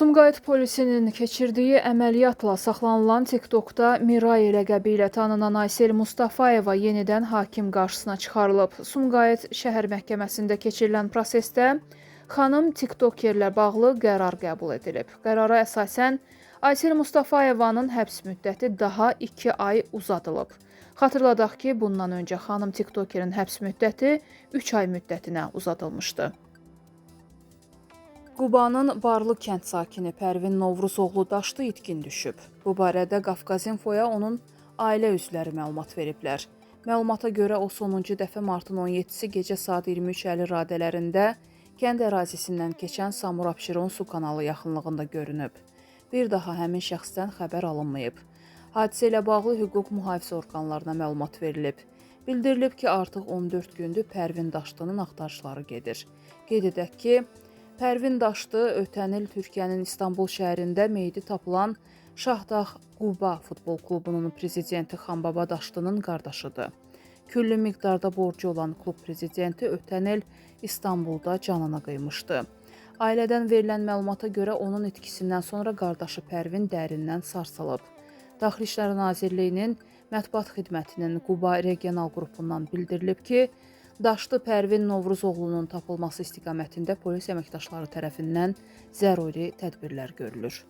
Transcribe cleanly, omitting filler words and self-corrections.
Sumqayıt polisinin keçirdiyi əməliyyatla saxlanılan TikTokda Miray ləqəbi ilə tanınan Aysel Mustafayeva yenidən hakim qarşısına çıxarılıb. Sumqayıt şəhər məhkəməsində keçirilən prosesdə xanım TikTokerlə bağlı qərar qəbul edilib. Qərara əsasən Aysel Mustafayevanın həbs müddəti daha 2 ay uzadılıb. Xatırladaq ki, bundan öncə xanım TikTokerin həbs müddəti 3 ay müddətinə uzadılmışdı. Qubanın Barlı kənd sakini Pərvin Novruzoğlu Daşlı itkin düşüb. Bu barədə Qafqazinfoya onun ailə üzvləri məlumat veriblər. Məlumata görə o sonuncu dəfə martın 17-si gecə saat 23:50 radələrində kənd ərazisindən keçən Samur Abşeron su kanalı yaxınlığında görünüb. Bir daha həmin şəxsdən xəbər alınmayıb. Hadisə ilə bağlı hüquq mühafizə orqanlarına məlumat verilib. Bildirilib ki, artıq 14 gündür Pərvin Daşlının axtarışları gedir. Qeyd edək ki, Pərvin Daşlı ötən il Türkiyənin İstanbul şəhərində meyidi tapılan Şahdağ Quba futbol klubunun prezidenti Xanbaba Daşlının qardaşıdır. Küllü miqdarda borcu olan klub prezidenti ötən il İstanbulda canını qıymışdı. Ailədən verilən məlumata görə onun itkisindən sonra qardaşı Pərvin dərindən sarsılıb. Daxili İşlər Nazirliyinin mətbuat xidmətinin Quba regional qrupundan bildirilib ki, Daşlı Pərvin Novruzoğlunun tapılması istiqamətində polis əməkdaşları tərəfindən zəruri tədbirlər görülür.